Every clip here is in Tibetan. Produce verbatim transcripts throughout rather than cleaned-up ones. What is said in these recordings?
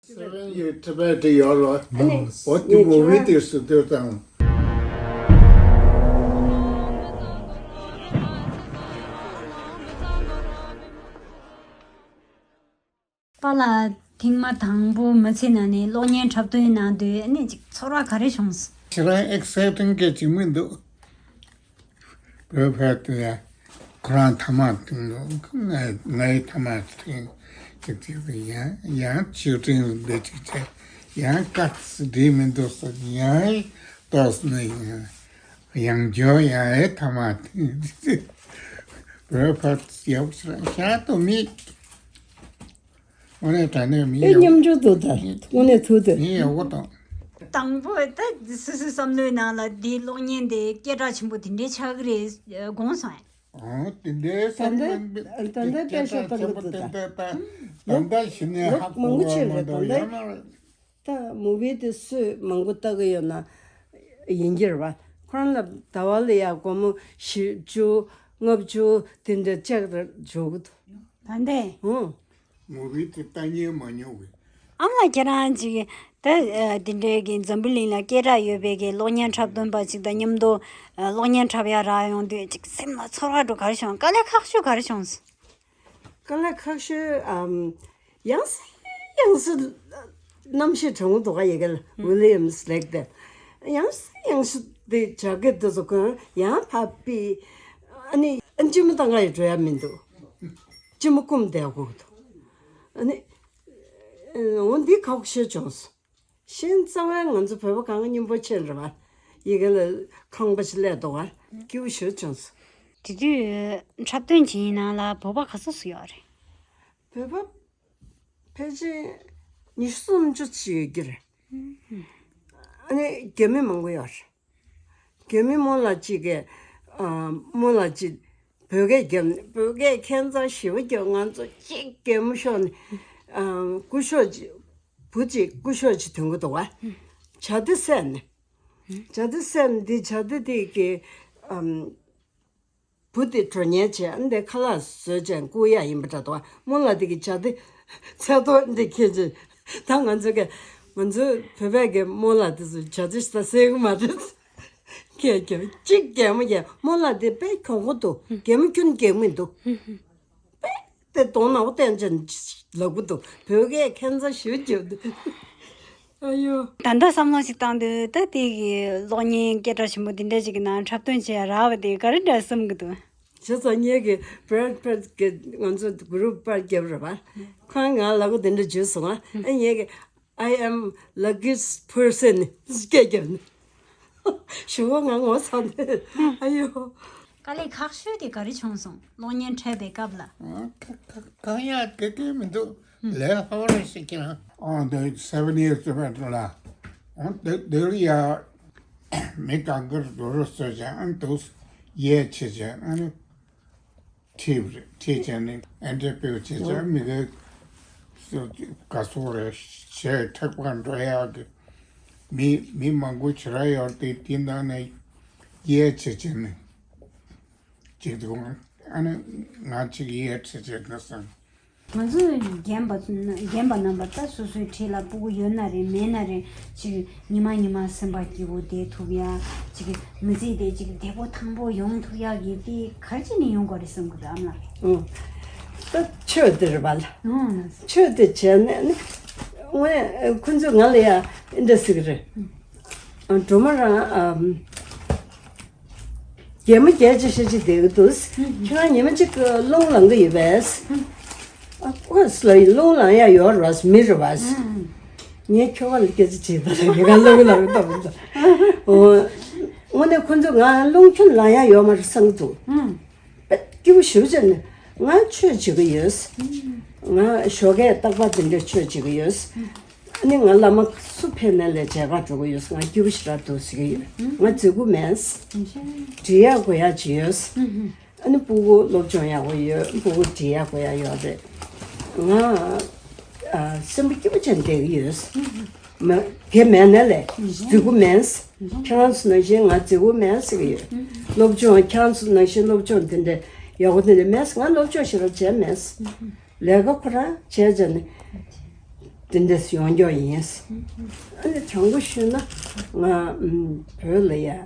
Seven year Tibet ཡོད་རོ། ཨ་ནི། འོ་དེ་མོ་བི་དེ་སུ་དེ་དང་། པཱ་ལགས་ཐེངས་མ་དང་པོ་མི་ཚེ་ནང་ནས་གློག་བརྙན་འཁྲབ་སྟོན་གནང་དུས་ཨ་ནི་ཅིག་ཚོར་བ་ག་རེ་བྱུང་སོང་། ཁྱེད་རང་ཨེག་སའི་ཊིང་གི་ཅིག་མི་འདུག་བོད་ཕར་དུ་ཡ། ཁོ་རང་ཐ་མག་འཐེན་འདུག་ང་ངའི་ཐ་མག་འཐེན་ཅིག་ཅིག་ཡང་ཡང་ཆིའུ་ཀྲིང་འདི་ཅིག་བྱས། ཡང་ཀག་སི་འགྲིག་མི་འདུག་ཟེར། ཡང་ཏོག་ནི་ཡང་ཡང་འཇོག་ཡང་ཨེ་ཐ་མག་འཐེན་ཅིག་བོད་ཕར་ཡག་ཤ་ཏོ་མི། དངོས་གནས་དྲང་གནས་མི་ཨེ་ཡག་སྙོམས་འཇུག་ཏུ་ད་དངོས་གནས་ཐུག་སྟེ། མི་ཡག་པོ་དང་། དང་པོ་ད་སོ་སོའི་བསམ་བློའི་ནང་ལ་འདི་གློག་བརྙན་དེ་སྐད་གྲགས་ཆེན་པོ་དེ་འདྲའི་ཆགས་ཀྱི་རེད་དགོངས་སོང་ངས། ཨོ་དེ་འདྲའི་བསམ་བློ་ད་ལྟ་ད་ལྟ་དཔེ་ཤོད་བཏང་གི་འདུག་ད། ད་ལྟ་གཞི་ནས་ལོ་ཧ་མང་པོ་ཆེ་གོ་རེད་མ་ད་གཏོགས་ལྟ། ཡང་ན་ད་མུ་བི་དེ་སུས་མང་པོ་ལྟ་གི་ཡོད་ན་ཡིན་གྱི་རེད་བ། ཁོ་རང་ལ་ཟླ་བ་ལ་ཡ་སྒོར་མོ་བཞི་བཅུ་ལྔ་བཅུ་དེ་འདྲ་ལྕགས་ར་འཇོག་གི་འདུག་ད་འདས། ཧུང་། མུ་བི་དེ་ལྟ་མྱོང་མ་མྱོང་གི། ཨ་མ་ཁྱེད་རང་ཅིག་ད་ཨ་དེ་འདྲའི་གི་འཛམ་བུ་གླིང་ལ་སྐད་གྲགས་ཡོད་པའི་གི་གློག་བརྙན་འཁྲབ་སྟོན་པ་ཅིག་དང་མཉམ་དུ་ཨ་གློག་བརྙན་འཁྲབ་ཡ་རག་ཡོང་དུས་ཅིག་སེམས་ལ་ཚོར་བ་འདྲ་ག་རེ་བྱུང་། དཀའ་ལས་ཁག་ཤོས་ག་རེ་བྱུང་སོང་། དཀའ་ལས་ཁག་ཤོས་ཨམ། ཡང་སེ་ཡང་སེ་རྣམ་ཤེས་གྲང་མོ་འདུག་ག་ཡི་གེ་ལ་ཝི་ལི་ཡམ་སི་ལེག་དེ། ཡང་སེ་ཡང་སེ་དེ་བྱ་དགའ་དེ་ཚོ་གོན་ཡང་ཕ་པི། ཨ་ནི་ཨ་ཅི་མི་ཏང་ག་ཡི་འགྲོ་ཡ་མི་འདུག་ཅི་མི་ཀུམ་བསྡད་དགོས་འདུག་ཨ་ནི་འོ་འདི་ཁག་ཤོས་བྱུང་སོང་། གཞན་རྩ་བའི་ང་ཚོ་བོད་པ་གང་སྙིང་པོ་ཆེ་རེད་བ། ཡི་གེ་ལ་ཁང་པ་ཞིག་སླེབས་འདུག་ག་སྐྱིད་པོ་ཞེ་པོ་བྱུང་སོང་། དེ་དུས་འཁྲབ་སྟོན་བྱེད་ཡིན་ནང་ལ་བོད་པ་ག་ཚོད་ཙམ་ཡོད་རེད། བོད་པ་ཕལ་ཆེར་ཉི་ཤུ་སུམ་ཅུ་ཅིག་ཡོད་ཀྱི་རེད། ཨ་ནི་རྒྱ་མི་མང་པོ་ཡོད་རེད། རྒྱ་མི་རྨོ་ལགས་གཅིག་གིས་ཨ་རྨོ་ལགས་གཅིག་བོད་སྐད་རྒྱབ་ནས་བོད་སྐད་ཁྱད་མཚར་ཞེ་པོ་རྒྱབ། ང་ཚོ་གཅིག་གད་མོ་ཤོར་ནས་ཨ་སྐུ་ཞབས་གཅིག་བུ་གཅིག་སྐུ་ཞབས་གཅིག་ཐོན་གྱི་འདུག་ག་བྱ་དེ་བསད་ནས། བྱ་དེ་བསད་ནས་འདི་བྱ་དེ་དེ་གི་ཨམ། བུ་དེ་འགྲོ་ཉལ་བྱས་ཨ་འདི་ཁ་ལག་བཟོས་བྱས་བསྐུར་ཡ་ཡིན་པ་འདྲ་འདུག་རྨོ་ལགས་དེ་གི་བྱ་དེ་ཚལ་ཐོག་འདི་ཁྱེར་བྱས། ད་ང་ཚོ་གི་ང་ཚོའི་བོད་པའི་གི་རྨོ་ལགས་དེ་ཚོ་བྱ་དེ་ཟ་ཟེར་གི་མ་རེད། ཁྱེད་ཀྱང་གཅིག་གད་མོ་ཡ་རྨོ་ལགས་དེ་དཔེ་གྱོང་པོ་འདུག་གད་མོ་ཁྱོན་གད་མོ་འདུག་དཔེ་དེ་གདོང་ནག་པོ་བསྟན་བྱས་ལབ་གི་འདུག་བོད་སྐད་ཁྱད་མཚར་ཞེ་པོ་རྒྱབ་འདུག་ཨ་ཡོ། ད་ལྟ་བསམ་བློ་ཞིག་བཏང་དུས་ད་དེ་གི་གློག་བརྙན་སྐད་གྲགས་ཆེན་པོ་དེ་འདྲ་ཞིག་གི་ནང་འཁྲབ་སྟོན་བྱས་རག་པ་དེ་ག་རེ་འདྲ་བསམ་གི་འདུག་བྱས་ཙང་ངེད་ཀྱི་བྷི་རེད་པར་གྱི་ང་ཚོ་གུ་རུབ་པར་རྒྱབ་རེད་པ། ཁོང་ང་ལ་གོ་དེ་འདྲ་བརྗོད་སོང་ང་། ཨ་ངེད་ཀྱི་I am luckiest person སྐད་རྒྱབ་ནས། ཞུ་བ་ང་ངོ་ཚ་ནས་ཨ་ཡོ། དཀའ་ལས་ཁག་ཤོས་དེ་ག་རེ་བྱུང་སོང་། གློག་བརྙན་འཁྲབ་པའི་སྐབས་ལ། ཨ་ཁ་ཁ་གང་ཡང་ག་གེ་མི་འདུག་ལས་སླ་པོ་རེད་ཤག་ཁྱེད་རང་། ཨོ་འདི་seven years to better ལ། ཨོ་འདི་འདི་ལ་ཡ་མི་གང་གར་འགྲོ་རོགས་བཟོས་བྱས་ཨ་འདུག་ཡས་བྱས་བྱས་ཨ་ནི། ཁྲིད་རེད། ཁྲིད་བྱས་ནས་ཨེན་ཊར་བིའུ་བྱས་བྱས་མི་གི་ག་ཚོད་རེད་བྱས་ཐག་པ་འགྲོ་ཡག་གི་མི་མི་མང་པོ་ཞེ་དྲག་ཡོད་དེ་དེ་ནང་ནས་ཡས་བྱས་བྱས་ནས་ཅིག་འདུག་ཨ་ནི་ང་ཅིག་ཡས་བྱས་བྱས་ན་བསམ། ང་ཚོ་རྒན་པ་རྒན་པ་རྣམ་པ་ད་སོ་སོའི་འཁྲིས་ལ་སྤུ་གུ་ཡོད་ན་རེད་མེད་ན་རེད་ཅིག་ཉི་མ་ཉི་མ་སེམས་པ་སྐྱིད་པོ་བསྡད་ཐུབ་ཡ་ཅིག་མི་ཚེ་དེ་ཅིག་བདེ་པོ་ཐང་པོ་ཡོང་ཐུབ་ཡ་གི་དེ་ག་རེ་བྱས་ནས་ཡོང་དགོས་རེད་བསམ་གི་འདུག་ཨ་མ་ལགས། ཨོ། ད་ཆོས་དེ་རེད་པ་ལགས། ཨོ་ལགས་སོ། ཆོས་དེ་བྱས་ནས་ནི་དངོས་གནས་ཁོ་ཚོས་ང་ལ་ཡ་འདི་འདྲ་ཟེར་གི་རེད། ཨ་སྒྲོལ་མ་རང་ཨམ། རྒྱལ་མོ་རྒྱལ་ཅིག་ཤེས་ཅིག་བསྡད་ཀྱི་འདུག་ཁྱེད་རང་ཉི་མ་གཅིག་རླུང་ལངས་ཀྱི་ཡོད་པས། ཨ་ཁོས་ལ་རླུང་ལངས་ཡ་ཡོད་རེད་པས་མི་རེད་པས། ངས་ཁྱོ་ག་ལ་སྐད་ཆ་དྲིས་པ་ལ་ངས་ག་རླུང་ལངས་ཀྱི་འདུག་མི་འདུག་དངོས་གནས་ཁོ་ཚོས་ང་རླུང་ཁྱོན་ལངས་ཡ་ཡོད་མ་རེད་བསམ་གྱི་འདུག་དཔེ་སྐྱིད་པོ་ཞེ་པོ་བྱས་ནས་ང་ཆོས་བྱེད་ཀྱི་ཡོད། ང་ཞོགས་ཀས་རྟག་པར་འདི་འདྲ་ཆོས་བྱེད་ཀྱི་ཡོད། ཨ་ནི་ང་བླ་མ་སུ་ཕེབས་ནའི་ལས་མཇལ་ཁ་འགྲོ་གི་ཡོད། ང་སྐྱིད་པོ་ཞེ་དྲག་འདུག་ཟེར་གྱི་ཡོད། ང་རྫིག་པོ་མེད། འབྲི་ཡག་གོ་ཡག་ཅིག་ཡོད། ཨ་ནི་སྤུ་གུ་སློབ་སྦྱོང་ཡག་པོ་ཡོད། སྤུ་གུ་འབྲི་ཡག་གོ་ཡག་ཡོད་རེད། ང་ཨ་སེམས་པ་སྐྱིད་པོ་བྱས་བསྡད་ཀྱི་ཡོད། མ་དེ་མེད་ནའི་ལས་རྫིག་པོ་མེད། ཁྱེད་རང་ཚོ་ནང་བཞིན་ང་རྫིག་པོ་མེད་ཟེར་གྱི་ཡོད། སློབ་སྦྱོང་ཁྱེད་རང་ཚོ་ནང་བཞིན་སློབ་སྦྱོང་དེ་འདྲ་ཡག་པོ་དེ་འདྲ་མེད། ང་སློབ་སྦྱོང་ཞེ་དྲག་བྱས་མེད། ལས་ཀ་ཁོ་རང་བྱས་བྱས་ནས། དེ་འདྲས་ཡོང་རྒྱུ་ཡིན། ཨ་ནི་དྲང་པོ་ཞུས་ན་ང་ཨམ་བོད་ལ་ཡ།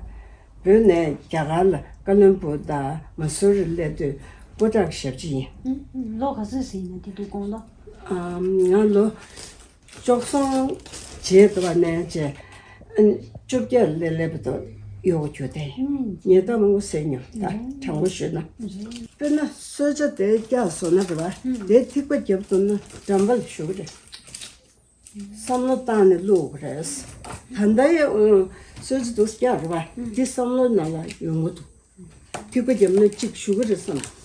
བོད་ནས་རྒྱ་གར་ལ་ཀ་ལོན་སྦུག་དང་མ་སུ་རི་སླེབས་དུས་སྐུ་དྲག་ཞབས་ཕྱི་ཡིན། ལོ་ག་ཚོད་ཟིན་ན་དེ་དུས་གོང་ལོ། ཨམ་ང་ལོ་བཅུ་གསུམ་བྱས་འདུག་པ་ནས་བྱས། ཨ་ནི་བཅོ་བརྒྱད་ལ་སླེབས་འདུག་ཡོད་རྒྱུ་དེ། ཉེས་དག་མང་པོ་བཟོས་མྱོང་ད་དྲང་པོ་ཞུས་ན། དཔེར་ན་གསོལ་ཇ་དེ་བཀྱགས་སོང་ན་རེད་པ། དེ་ཐིགས་པ་བརྒྱབ་འདུག་ན་འགྲམ་པ་ལ་བཞུ་གི་རེད། བསམ་བློ་བཏང་ནས་བླུགས་དགོས་རེད། ད་ལྟ་ཡང་ཨང་གསོལ་ཇ་འདུག་བཀྱག་རེད་པ། འདི་བསམ་བློ་ནང་ལ་ཡོང་གི་འདུག་ཐིགས་པ་བརྒྱབ་ན་གཅིག་བཞུ་གི་རེད་བསམ།